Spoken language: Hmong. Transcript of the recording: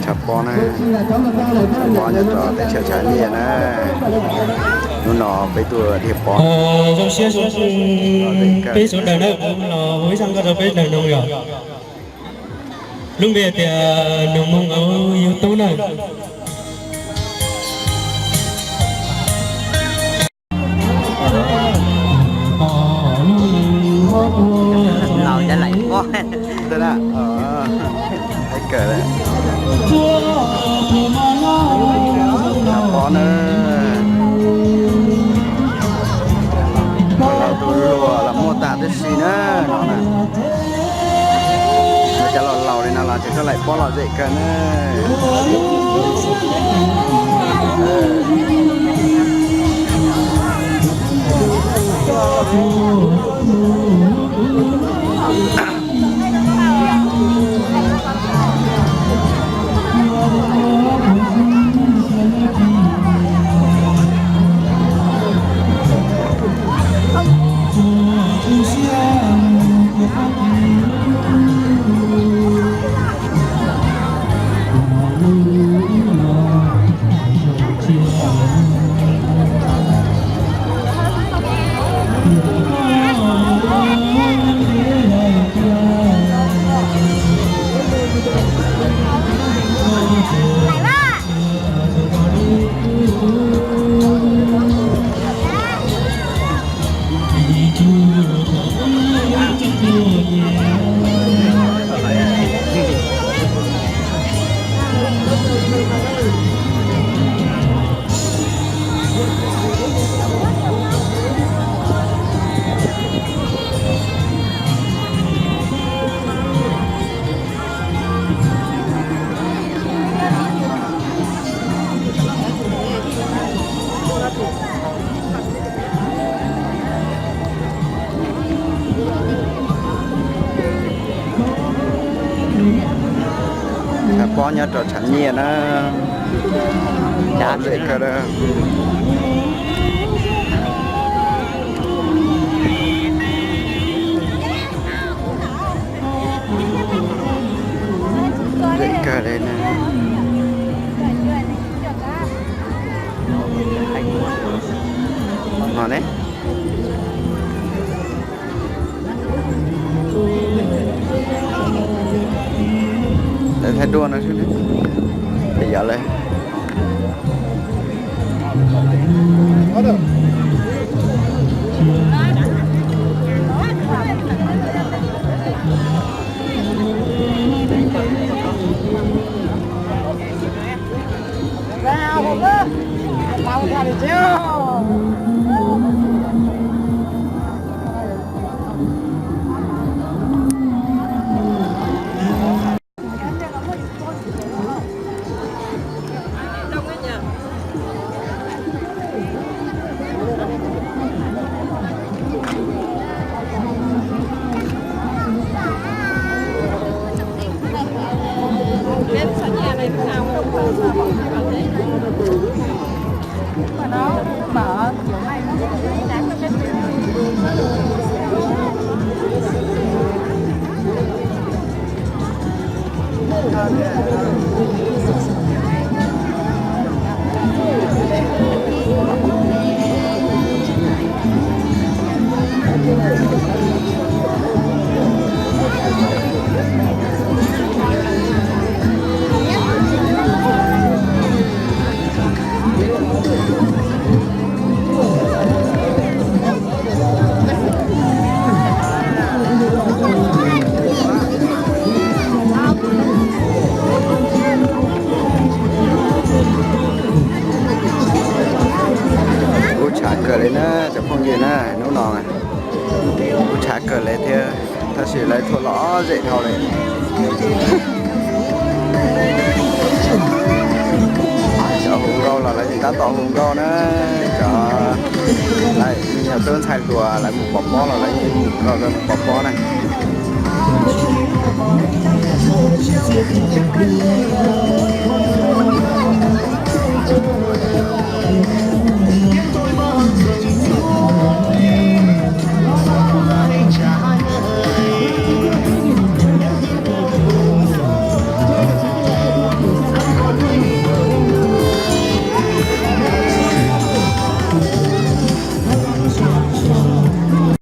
Tshav pob na, pob nyob rau teb chaws Tshav Nyiaj na. Hnub no peb tuaj dhia pob. Zoo siab zoo ntsws peb sawv daws na, kuv los ua ib zaj nkauj rau peb sawv daws mloog yom. Lub npe tias Nus Moo Auv Yug Tub na. Laus ya laim pob. Kawg, pob na, los tus luag los muaj tag tib si na no na. Cov laus laus li no los tseem tuaj laim pob lom zem kawg na. Pob nyob rau Tshav Nyiaj na. Lom zem kawg. Zem kawg li na. No ne. Lawv thaij duab no xwb, yog lawv. Kub tshav kawg li na cov phooj ywg na, hnub no kub tshav kawg li thiab, tab sis lawv tuaj lom zem dhau li. Cov hu nkauj los lawv tseem tab tom hu nkauj na, cov lawv yog tub ntxhais hluas lawv mus pov pob los lawv yeej hu nkauj mus pov pob na.